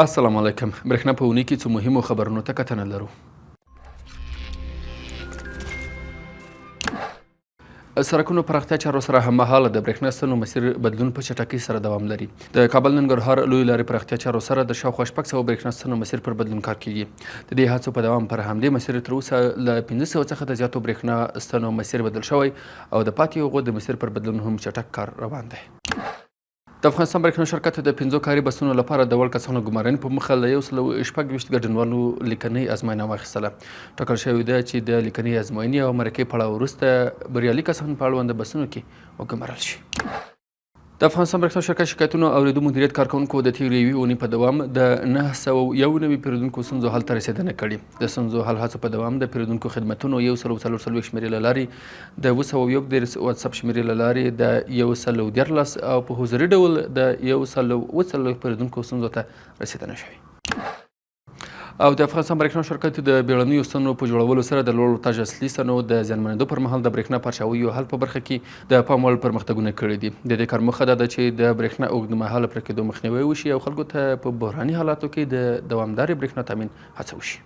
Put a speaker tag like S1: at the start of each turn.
S1: السلام علیکم. برېښنا په اونۍ کې څو مهمو خبرونو ته کتنه لرو. سرکونو پراختیا چارو سره هممهاله د برېښنا ستنو مسیر بدلون په چټکۍ سره دوام لري. د کابل ننګرهار لوی لارې پراختیا چارو سره د شاوخوا 600 برېښنا ستنو مسیر پر بدلون کار کیږي. د دې هڅو په دوام پر همدې مسیر تر اوسه له 500 څخه د زیاتو برېښنا ستنو مسیر بدل شوی او د پاتې هغو د مسیر پر بدلون هم چټک کار روان دی. د افغانستان برېښنا شرکت د پنځو کاري بسونو لپاره د وړ کسانو ګمارنې په موخه له 126 ګډونوالو لیکنۍ ازموینه واخیستله. ټاکل شوې ده چې د لیکنۍ ازموینې او مرکې پړاو وروسته بریالي کسان په اړونده بسونو کې وګمارل شي. د افغانستان برېښنا شرکت شکایتونو اورېدو مدیریت کارکوونکو د تېرې یوې اونۍ په دوام د 991 پېرودونکو ستونزو حل ته رسېدنه کړې. د ستونزو حل هڅو په دوام د پېرودونکو خدمتونو 144 شمېرې له لارې د 731 واتساپ شمېرې له لارې د 113 او په حضوري ډول د 147 پېرودونکو ستونزو ته رسېدنه شوې. او د افغانستان برېښنا شرکت د بیړنیو ستنو په جوړولو سره د لوړ ولتاژ اصلي ستنو د زیانمنېدو پر مهال د برېښنا پرچاویو حل په برخه کې د پام وړ پرمختګونه کړي دي. د دې کار موخه دا ده چې د برېښنا اوږدمهاله پرې کېدو مخنیوی وشي او خلکو ته په بحراني حالاتو کې د دوامدارې برېښنا تامین هڅه وشي.